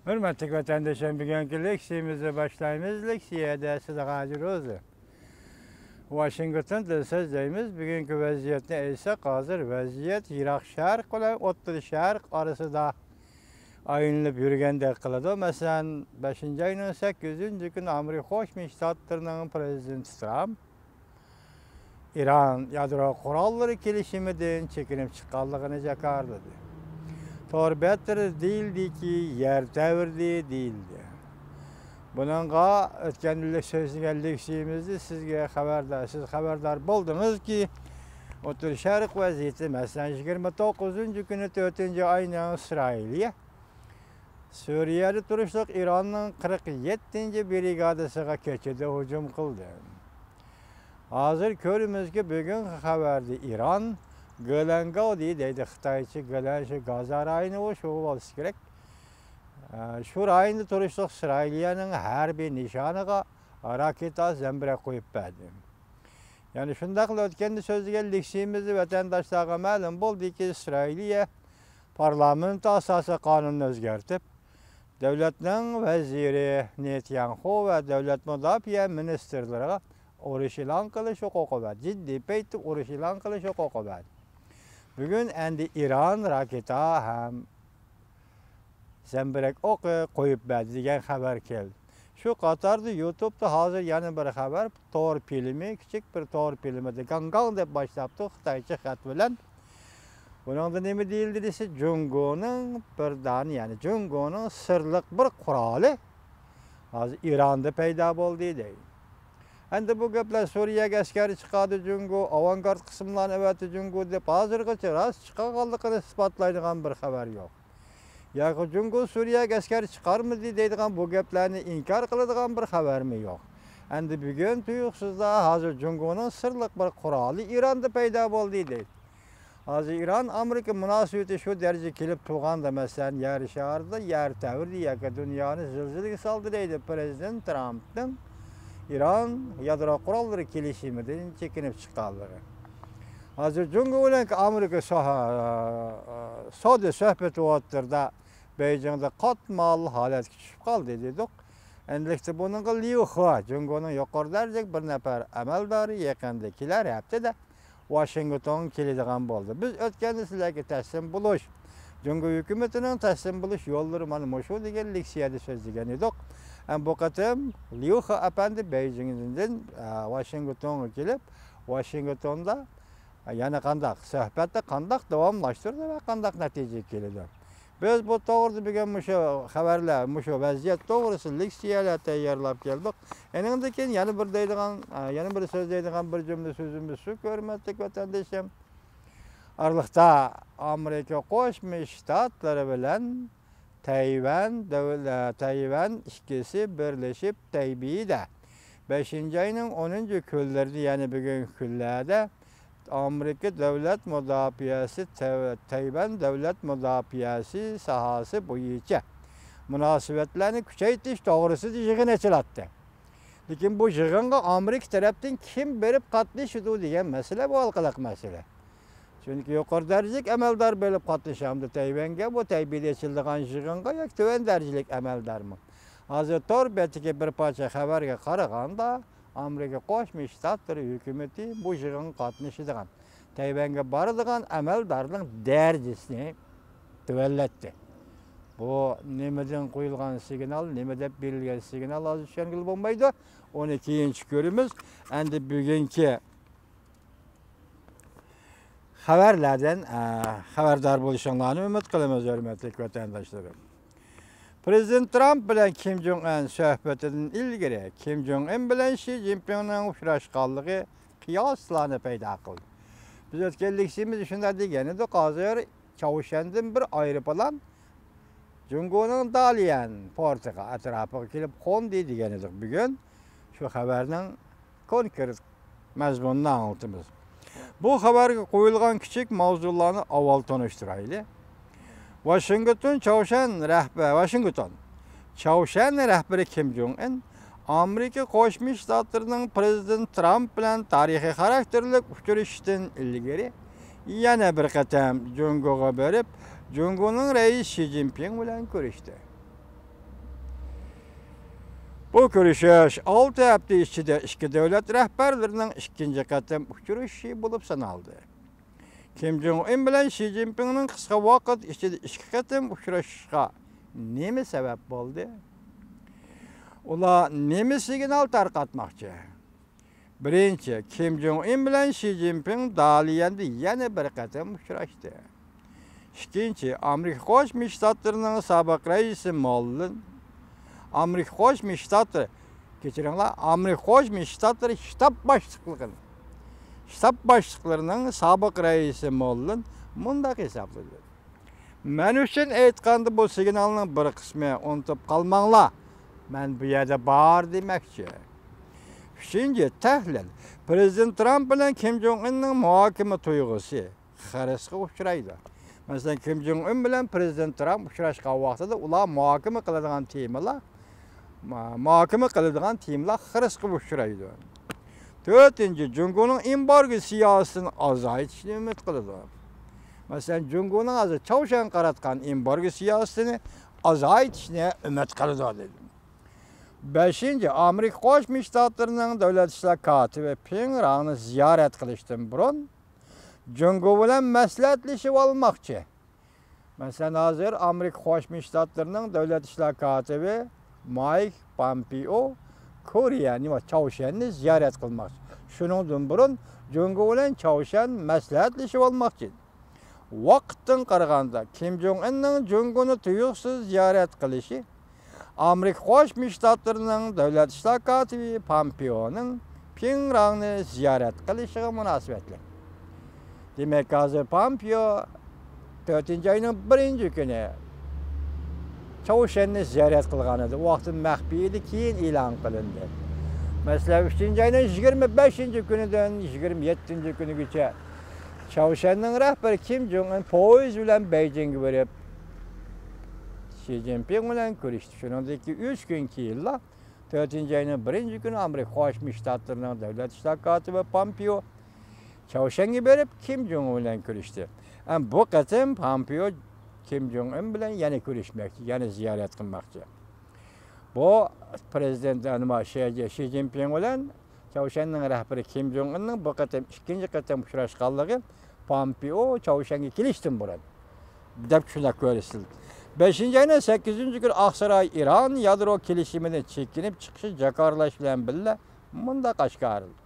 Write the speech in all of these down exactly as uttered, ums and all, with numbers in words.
ھۆرمەتلىك ۋەتەنداشلار، بۈگۈنكى لېكسىيەمىزنى باشلايمىز. لېكسىيەدە سىزگە ھازىر ئۆزى ۋاشىنگتوندىن سۆزلەيمىز. بۈگۈنكى ۋەزىيەتنى ئېيتساق، ھازىر ۋەزىيەت يىراق شەرق بىلەن ئوتتۇرا شەرق ئارىسىدا ئايلىنىپ يۈرگەندەك قىلىدۇ. مەسىلەن، بەشىنچى ئاينىڭ سەككىزىنچى كۈنى ئامېرىكا قوشما شتاتلىرىنىڭ پىرېزىدېنتى ترامپ ئىران يادرو قوراللىرى كېلىشىمىدىن چېكىنىپ چىققانلىقىنى جاكارلىدى. تور بەتلىرىدە دېيىلدىكى، يەر تەۋرىدى دېيىلدى. بۇنىڭغا ئۆتكەن يىلى سۆزلىگەن لېكسىيىمىزدە سىزگە خەۋەردار، سىز خەۋەردار بولدىڭىزكى، ئوتتۇرا شەرق ۋەزىيىتى، مەسىلەن، يىگىرمە توققۇزىنچى كۈنى تۆتىنچى ئاينىڭ ئىسرائىلىيە سۈرىيەدە تۇرۇشلۇق ئىراننىڭ قىرىق يەتتىنچى برىگادىسىغا كېچىدە ھۇجۇم قىلدى. ھازىر كۆرىمىزكى، بۈگۈنكى خەۋەردە ئىران گۆلەن گاۋدى دەيدۇ، خىتايچە گۆلەن، شۇ گازا رايونى، ئۇ شۇ بولسا كېرەك. ئە، شۇ رايوندا تۇرۇشلۇق ئىسرائىلىيەنىڭ ھەربىي نىشانىغا راكېتا زەمبىرەك قويۇپ بەردى. يەنە شۇنداقلا ئۆتكەندە سۆزلىگەن لېكسىيىمىزدە ۋەتەنداشلارغا مەلۇم بولدىكى، ئىسرائىلىيە پارلامېنت ئاساسىي قانۇنىنى ئۆزگەرتىپ، دۆلەتنىڭ ۋەزىرى نېتانياھۇ ۋە دۆلەت مۇداپىئە مىنىستىرلىرىغا ئۇرۇش ئېلان قىلىش ھوقۇقى بار، جىددىي پەيتتە ئۇرۇش ئېلان قىلىش ھوقۇقى بار. بۈگۈن ئەمدى ئىران راكېتا ھەم زەمبىرەك ئوقى قويۇپ بەردى دېگەن خەۋەر كەلدى. شۇ قاتاردا يۇتۇبتا ھازىر يەنە بىر خەۋەر، تور پىلىمى، كىچىك بىر تور پىلىمىدا گاڭگاڭ دەپ باشلاپتۇ خىتايچە خەت بىلەن. بۇنىڭدا نېمە دېيىلدى دېسە، جۇڭگونىڭ بىر دانە، يەنى جۇڭگونىڭ سىرلىق بىر قورالى ھازىر ئىراندا پەيدا بولدى دەيدۇ. ئەمدى بۇ گەپلەر، سۈرىيەگە ئەسكەر چىقاردى جۇڭگو، ئاۋانگارد قىسىملارنى ئەۋەتتى جۇڭگو دەپ، ھازىرغىچە راست چىقارغانلىقىنى ئىسپاتلايدىغان بىر خەۋەر يوق. ياكى جۇڭگو سۈرىيەگە ئەسكەر چىقارمىدى دەيدىغان، بۇ گەپلەرنى ئىنكار قىلىدىغان بىر خەۋەرمۇ يوق. ئەمدى بۈگۈن تۇيۇقسىزلا ھازىر جۇڭگونىڭ سىرلىق بىر قورالى ئىراندا پەيدا بولدى دەيدۇ. ھازىر ئىران ئامېرىكا مۇناسىۋىتى شۇ دەرىجىگە كېلىپ تۇرغاندا، مەسىلەن، يەر شارىدا يەر تەۋرىدى ياكى دۇنيانى زىلزىلىگە سالدى دەيدۇ پىرېزىدېنت ترامپنىڭ ئىران يادرو قوراللىرى كېلىشىمىدىن چېكىنىپ چىققانلىقى. ھازىر جۇڭگو بىلەن ئامېرىكا سو-، سودا سۆھبىتى ئوتتۇرىدا بېيجىڭدا قاتمال ھالەتكە چۈشۈپ قالدى دېدۇق. ئەمدىلىكتە بۇنىڭغا ليۇ خې، جۇڭگونىڭ يۇقىرى دەرىجىلىك بىر نەپەر ئەمەلدارى يېقىندا كېلەر ھەپتىدە ۋاشىنگتونغا كېلىدىغان بولدى. بىز ئۆتكەندە سىلەرگە تەسلىم بولۇش، جۇڭگو ھۆكۈمىتىنىڭ تەسلىم بولۇش يوللىرى مانا مۇشۇ دېگەن لېكسىيەدە سۆزلىگەن ئىدۇق. ئەمما بۇ قېتىم ليۇ خې ئەپەندى بېيجىڭدىن، ئە، ۋاشىنگتونغا كېلىپ، ۋاشىنگتوندا يەنە قانداق سۆھبەتنى قانداق داۋاملاشتۇرىدۇ ۋە قانداق نەتىجىگە كېلىدۇ؟ بىز بۇ توغرىدا بۈگۈن مۇشۇ خەۋەرلەر، مۇشۇ ۋەزىيەت توغرىسىدا لېكسىيەلەر تەييارلاپ كەلدۇق. ئېنىڭدىن كېيىن يەنە بىر دەيدىغان، يەنە بىر سۆزلەيدىغان بىر جۈملە سۆزىمىز شۇ، ھۆرمەتلىك ۋەتەندىشىم. ئارىلىقتا ئامېرىكا قوشما شتاتلىرى بىلەن تەيۋەن دۆلە-، تەيۋەن ئىككىسى بىرلىشىپ تەيبېيدە بەشىنچى ئاينىڭ ئونىنچى كۈنلىرىدە، يەنى بۈگۈنكى كۈنلەردە ئامېرىكا دۆلەت مۇداپىئەسى، تەي-، تەيۋەن دۆلەت مۇداپىئەسى ساھەسى بويىچە مۇناسىۋەتلەرنى كۈچەيتىش توغرىسىدا يىغىن ئېچىلاتتى. لېكىن بۇ يىغىنغا ئامېرىكا تەرەپتىن كىم بېرىپ قاتنىشىدۇ دېگەن مەسىلە بۇ ھالقىلىق مەسىلە. چۈنكى يۇقىرى دەرىجىلىك ئەمەلدار بېرىپ قاتنىشامدۇ تەيۋەنگە، بۇ تەيبېيدە ئېچىلىدىغان يىغىنغا ياكى تۆۋەن دەرىجىلىك ئەمەلدارمۇ؟ ھازىر تور بېتىدىكى بىر پارچە خەۋەرگە قارىغاندا، ئامېرىكا قوشما شتاتلىرى ھۆكۈمىتى بۇ يىغىنغا قاتنىشىدىغان، تەيۋەنگە بارىدىغان ئەمەلدارنىڭ دەرىجىسىنى تۆۋەنلەتتى. بۇ نېمىدىن قويۇلغان سىگنال، نېمە دەپ بېرىلگەن سىگنال، ھازىر چۈشەنگىلى بولمايدۇ. ئۇنى كېيىنچە كۆرىمىز. ئەمدى بۈگۈنكى خەۋەرلەردىن، ئە، خەۋەردار بولۇشۇڭلارنى ئۈمىد قىلىمىز، ھۆرمەتلىك ۋەتەنداشلىرىم. پىرېزىدېنت ترامپ بىلەن كىم جوڭ ئەن سۆھبىتىدىن ئىلگىرى، كىم جوڭ ئىن بىلەن شى جىنپىڭنىڭ ئۇچراشقانلىقى قىياسلارنى پەيدا قىلدى. بىز ئۆتكەن لېكسىيىمىزدە شۇنداق دېگەن ئىدۇق، ھازىر چاۋشيەندىن بىر ئايروپىلان جۇڭگونىڭ داليەن پورتىغا، ئەتراپىغا كېلىپ قوندى دېگەن ئىدۇق. بۈگۈن شۇ خەۋەرنىڭ كونكرېت مەزمۇنىنى ئاڭلىتىمىز. بۇ خەۋەرگە قويۇلغان كىچىك ماۋزۇلارنى ئاۋۋال تونۇشتۇرايلى. ۋاشىنگتون، چاۋشيەن رەھبە-، ۋاشىنگتون. چاۋشيەن رەھبىرى كىم جوڭ ئىن ئامېرىكا قوشما شتاتلىرىنىڭ پىرېزىدېنت ترامپ بىلەن تارىخىي خاراكتېرلىك ئۇچرىشىشتىن ئىلگىرى يەنە بىر قېتىم جۇڭگوغا بېرىپ، جۇڭگونىڭ رەئىسى شى جىنپىڭ بىلەن كۆرۈشتى. بۇ كۆرۈشۈش ئالتە ھەپتە ئىچىدە ئىككى دۆلەت رەھبەرلىرىنىڭ ئىككىنچى قېتىم ئۇچرىشىشى بولۇپ سانالدى. كىم جوڭ ئۇن بىلەن شى جىنپىڭنىڭ قىسقا ۋاقىت ئىچىدە ئىككى قېتىم ئۇچرىشىشىغا نېمە سەۋەب بولدى؟ ئۇلار نېمە سىگنال تارقاتماقچى؟ بىرىنچى، كىم جوڭ ئۇن بىلەن شى جىنپىڭ داليەندە يەنە بىر قېتىم ئۇچراشتى. ئىككىنچى، ئامېرىكا قوشما شتاتلىرىنىڭ سابىق رەئىسى موللىن، ئامېرىكا قوشما شتاتلىرى، كەچۈرۈڭلار، ئامېرىكا قوشما شتاتلىرى شتاب باشلىقلىقىنى، شتاب باشلىقلىرىنىڭ سابىق رەئىسى موللىن مۇنداق ھېسابلىدى: مەن ئۈچۈن ئېيتقاندا، بۇ سىگنالنىڭ بىر قىسمى، ئۇنتۇپ قالماڭلار، مەن بۇ يەردە بار دېمەكچى. ئۈچىنچى تەھلىل، پىرېزىدېنت ترامپ بىلەن كىم جوڭ ئۇننىڭ مۇھاكىمە تۇيغۇسى خىرىسقا ئۇچرايدۇ. مەسىلەن، كىم جوڭ ئۇن بىلەن پىرېزىدېنت ترامپ ئۇچراشقان ۋاقتىدا ئۇلار مۇھاكىمە قىلىدىغان تېمىلار، ما-، مۇھاكىمە قىلىدىغان تېمىلار خىرىسقا ئۇچرايدۇ. تۆتىنچى، جۇڭگونىڭ ئېمبارگو سىياسىتىنى ئازايتىشنى ئۈمىد قىلىدۇ. مەسىلەن، جۇڭگونىڭ ھازىر چاۋشيەنگە قاراتقان ئېمبارگو سىياسىتىنى ئازايتىشنى ئۈمىد قىلىدۇ، دېدى. بەشىنچى، ئامېرىكا قوشما شتاتلىرىنىڭ دۆلەت ئىشلار كاتىپى پىڭ راڭنى زىيارەت قىلىشتىن بۇرۇن، جۇڭگو بىلەن مەسلىھەتلىشىۋالماقچى. مەسىلەن، ھازىر ئامېرىكا قوشما شتاتلىرىنىڭ دۆلەت ئىشلار كاتىپى مايك پامپېئو كورېيەنى ۋە چاۋشيەننى زىيارەت قىلماقچى. شۇنىڭدىن بۇرۇن جۇڭگو بىلەن چاۋشيەن مەسلىھەتلىشىۋالماقچى. ۋاقىتتىن قارىغاندا، كىم جوڭ ئۇننىڭ جۇڭگونى تۇيۇقسىز زىيارەت قىلىشى ئامېرىكا قوشما شتاتلىرىنىڭ دۆلەت ئىشلار كاتىپى پامپېئونىڭ پىڭ راڭنى زىيارەت قىلىشىغا مۇناسىۋەتلىك. دېمەك، ھازىر پامپېئو تۆتىنچى ئاينىڭ بىرىنچى كۈنى چاۋشيەننى زىيارەت قىلغان ئىدى. ئۇ ۋاقىتتا مەخپىي ئىدى، كېيىن ئېلان قىلىندى. مەسىلەن، ئۈچىنچى ئاينىڭ يىگىرمە بەشىنچى كۈنىدىن يىگىرمە يەتتىنچى كۈنىگىچە چاۋشيەننىڭ رەھبىرى كىم جوڭ ئۇن پويىز بىلەن بېيجىڭغا بېرىپ، شى جىنپىڭ بىلەن كۆرۈشتى. شۇنىڭدىن كېيىن ئۈچ كۈن كېيىنلا، تۆتىنچى ئاينىڭ بىرىنچى كۈنى ئامېرىكا قوشما شتاتلىرىنىڭ دۆلەت ئىشلار كاتىپى پامپېئو چاۋشيەنگە بېرىپ، كىم جوڭ ئۇن بىلەن كۆرۈشتى. ئەمما بۇ قېتىم پامپېئو كىم جوڭ ئۇن بىلەن يەنە كۆرۈشمەكچى، يەنە زىيارەت قىلماقچى. بۇ پىرېزىدېنت، نېمە، شى، شى جىنپىڭ بىلەن چاۋشيەننىڭ رەھبىرى كىم جوڭ ئۇننىڭ بۇ قېتىم ئىككىنچى قېتىم ئۇچراشقانلىقى، پامپېئو چاۋشيەنگە كېلىشتىن بۇرۇن، دەپ شۇنداق كۆرسىتىلدى. بەشىنچى ئاينىڭ سەككىزىنچى كۈنى ئاقساراي ئىران يادرو كېلىشىمىنى چېكىنىپ چىقىشى جاكارلاش بىلەن بىللە مۇنداق ئاشكارىلىدى.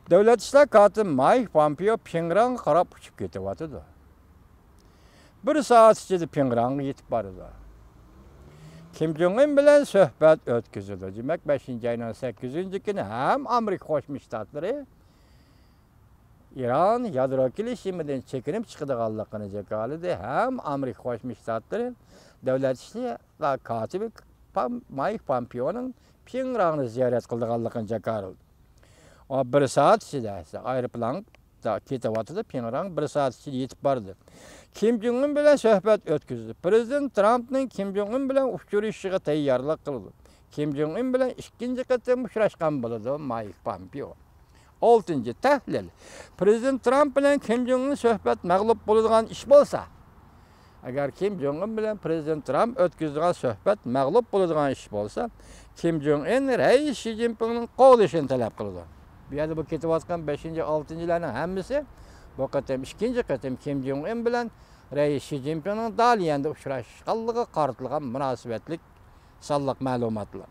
دۆلەت ئىشلار كاتىپى مايك پامپېئو پىڭرانغا قاراپ ئۇچۇپ كېتىۋاتىدۇ. بىر سائەت ئىچىدە پىڭرانغا يېتىپ بارىدۇ. كىم جوڭ ئۇن بىلەن سۆھبەت ئۆتكۈزىدۇ. دېمەك، بەشىنچى ئاينىڭ سەككىزىنچى كۈنى ھەم ئامېرىكا قوشما شتاتلىرى ئىران يادرو كېلىشىمىدىن چېكىنىپ چىقىدىغانلىقىنى جاكارلىدى، ھەم ئامېرىكا قوشما شتاتلىرى دۆلەت ئىشلار كاتىپى پام-، مايك پامپېئونىڭ پىڭرانغا زىيارەت قىلىدىغانلىقىنى جاكارلىدى. ئۇ بىر سائەت ئىچىدە ئايروپىلاندا كېتىۋاتىدۇ، پىڭران بىر سائەت ئىچىدە يېتىپ باردى. كىم جوڭ ئۇن بىلەن سۆھبەت ئۆتكۈزدى. پىرېزىدېنت ترامپنىڭ كىم جوڭ ئۇن بىلەن ئۇچرىشىشىغا تەييارلىق قىلىدۇ. كىم جوڭ ئۇن بىلەن ئىككىنچى قېتىم ئۇچراشقان بولىدۇ مايك پامپېئو. ئالتىنچى تەھلىل. پىرېزىدېنت ترامپ بىلەن كىم جوڭ ئۇن سۆھبەت مەغلۇپ بولىدىغان ئىش بولسا، ئەگەر كىم جوڭ ئۇن بىلەن پىرېزىدېنت ترامپ ئۆتكۈزىدىغان سۆھبەت مەغلۇپ بولىدىغان ئىش بولسا، كىم جوڭ ئۇن رەئىس شى جىنپىڭنىڭ قوغلىشىنى تەلەپ قىلىدۇ. بۇ يەردە بۇ كېتىۋاتقان بەشىنچى، ئالتىنچىلارنىڭ ھەممىسى بۇ قېتىم، ئىككىنچى قېتىم كىم جوڭ ئۇن بىلەن رەئىس شى جىنپىڭنىڭ داليەندە ئۇچراشقانلىقىغا قارىتىلغان مۇناسىۋەتلىك سانلىق مەلۇماتلار.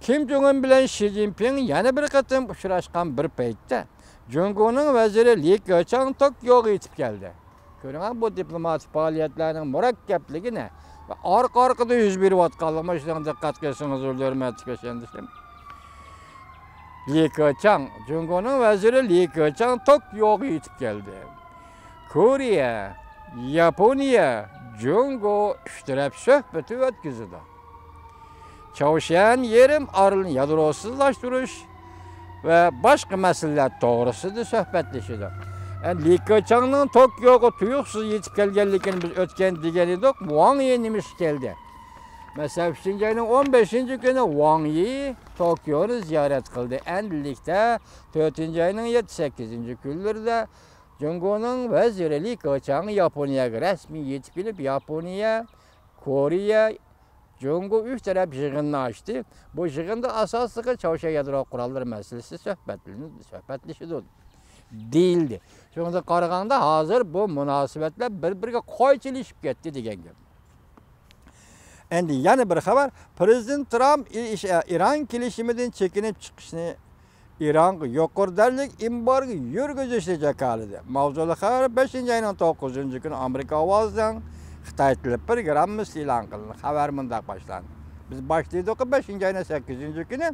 كىم جوڭ ئۇن بىلەن شى جىنپىڭ يەنە بىر قېتىم ئۇچراشقان بىر پەيتتە، جۇڭگونىڭ ۋەزىرى لى كېچاڭ توكيوغا يېتىپ كەلدى. كۆرۈڭ، بۇ دىپلوماتىك پائالىيەتلەرنىڭ مۇرەككەپلىكىنى ۋە ئارقا-ئارقىدىن يۈز بېرىۋاتقانلىقىنى شۇنىڭ دىققەت قىلسىڭىز بولىدۇ، ھۆرمەتلىك ۋەتەندىشىم. لى كېچاڭ، جۇڭگونىڭ ۋەزىرى لى كېچاڭ توكيوغا يېتىپ كەلدى. كورېيە، ياپونىيە، جۇڭگو ئۈچ تەرەپ سۆھبىتى ئۆتكۈزىدۇ. چاۋشيەن يېرىم ئارىلىنى يادروسىزلاشتۇرۇش ۋە باشقا مەسىلىلەر توغرىسىدا سۆھبەتلىشىدۇ. ئەمدى لى كېچاڭنىڭ توكيوغا تۇيۇقسىز يېتىپ كەلگەنلىكىنى بىز ئۆتكەن دېگەن ئىدۇق، ۋاڭ يى نېمىشقا كەلدى؟ مەسىلەن، ئۈچىنچى ئاينىڭ ئون بەشىنچى كۈنى ۋاڭ يى توكيونى زىيارەت قىلدى. ئەمدىلىكتە تۆتىنچى ئاينىڭ يەتتە، سەككىزىنچى كۈنلىرىدە جۇڭگونىڭ ۋەزىرى لى كېچاڭ ياپونىيەگە رەسمىي يېتىپ كېلىپ، ياپونىيە، كورېيە، جۇڭگو ئۈچ تەرەپ يىغىنىنى ئاچتى. بۇ يىغىندا ئاساسلىقى چاۋشيەن يادرو قوراللىرى مەسىلىسى سۆھبەتلىنىدۇ، سۆھبەتلىشىدۇ دېيىلدى. شۇنىڭغا قارىغاندا، ھازىر بۇ مۇناسىۋەتلەر بىر-بىرىگە قايچىلىشىپ كەتتى دېگەن گەپ. ئەمدى يەنە بىر خەۋەر، پىرېزىدېنت ترامپ ئى-، ئىش-، ئىران كېلىشىمىدىن چېكىنىپ چىقىشنى ئىرانغا يۇقىرى دەرىجىلىك ئېمبارگو يۈرگۈزۈشنى جاكارلىدى. ماۋزۇلۇق خەۋەر بەشىنچى ئاينىڭ توققۇزىنچى كۈنى ئامېرىكا ئاۋازىنىڭ خىتاي تېلېپروگراممىسىدا ئېلان قىلىندى. خەۋەر مۇنداق باشلاندى. بىز باشلىدۇققۇ، بەشىنچى ئاينىڭ سەككىزىنچى كۈنى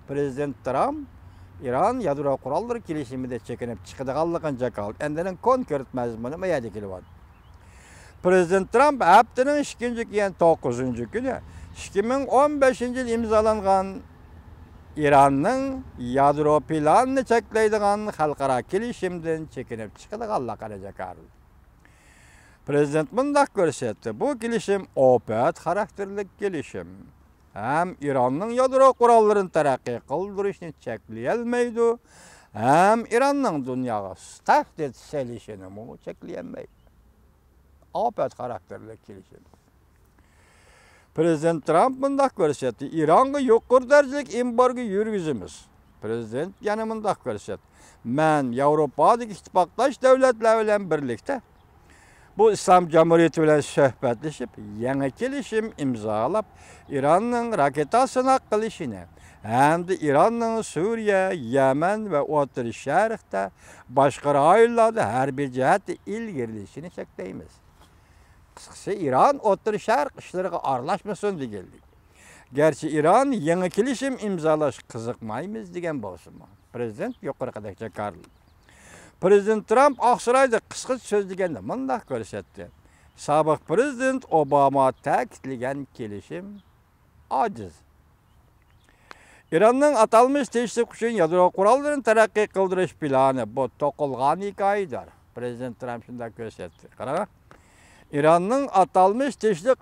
پىرېزىدېنت ترامپ ئىران يادرو قوراللىرى كېلىشىمىدىن چېكىنىپ چىقىدىغانلىقىنى جاكارلىدى. ئەمدى ئۇنىڭ كونكرېت مەزمۇنى ما يەردە كېلىۋاتىدۇ. پىرېزىدېنت ترامپ ھەپتىنىڭ ئىككىنچى كۈنى، يەنى توققۇزىنچى كۈنى، ئىككى مىڭ ئون بەشىنچى يىل ئىمزالانغان ئىراننىڭ يادرو پىلانىنى چەكلەيدىغان خەلقئارا كېلىشىمدىن چېكىنىپ چىقىدىغانلىقىنى جاكارلىدى. پىرېزىدېنت مۇنداق كۆرسەتتى، بۇ كېلىشىم ئاپەت خاراكتېرلىك كېلىشىم. ھەم ئىراننىڭ يادرو قوراللىرىنى تەرەققىي قىلدۇرۇشنى چەكلىيەلمەيدۇ، ھەم ئىراننىڭ دۇنياغا تەھدىت سېلىشىنىمۇ چەكلىيەلمەيدۇ. ئاپەت خاراكتېرلىك كېلىشىم. پىرېزىدېنت ترامپ مۇنداق كۆرسەتتى، ئىرانغا يۇقىرى دەرىجىلىك ئېمبارگو يۈرگۈزىمىز. پىرېزىدېنت يەنە مۇنداق كۆرسەتتى، مەن ياۋروپادىكى ئىتتىپاقداش دۆلەتلەر بىلەن بىرلىكتە بۇ ئىسلام جۇمھۇرىيىتى بىلەن سۆھبەتلىشىپ، يېڭى كېلىشىم ئىمزالاپ، ئىراننىڭ راكېتا سىناق قىلىشىنى ھەمدە ئىراننىڭ سۈرىيە، يەمەن ۋە ئوتتۇرا شەرقتە باشقا رايونلاردا ھەربىي جەھەتتە ئىلگىرىلىشىنى چەكلەيمىز. قىسقىسى، ئىران ئوتتۇرا شەرق ئىشلىرىغا ئارىلاشمىسۇن دېگەنلىك. گەرچە ئىران يېڭى كېلىشىم ئىمزالاشقا قىزىقمايمىز دېگەن بولسىمۇ، پىرېزىدېنت يۇقىرىقىدەك جاكارلىدى. پىرېزىدېنت ترامپ ئاقسارايدا قىسقىچە سۆزلىگەندە مۇنداق كۆرسەتتى، سابىق پىرېزىدېنت ئوباما تەكىتلىگەن كېلىشىم ئاجىز. ئىراننىڭ ئاتالمىش تىنچلىق ئۈچۈن يادرو قوراللىرىنى تەرەققىي قىلدۇرۇش پىلانى، بۇ توقۇلغان ھېكايىدۇر. پىرېزىدېنت ترامپ شۇنداق كۆرسەتتى. قاراڭ، ئىراننىڭ ئاتالمىش تىنچلىق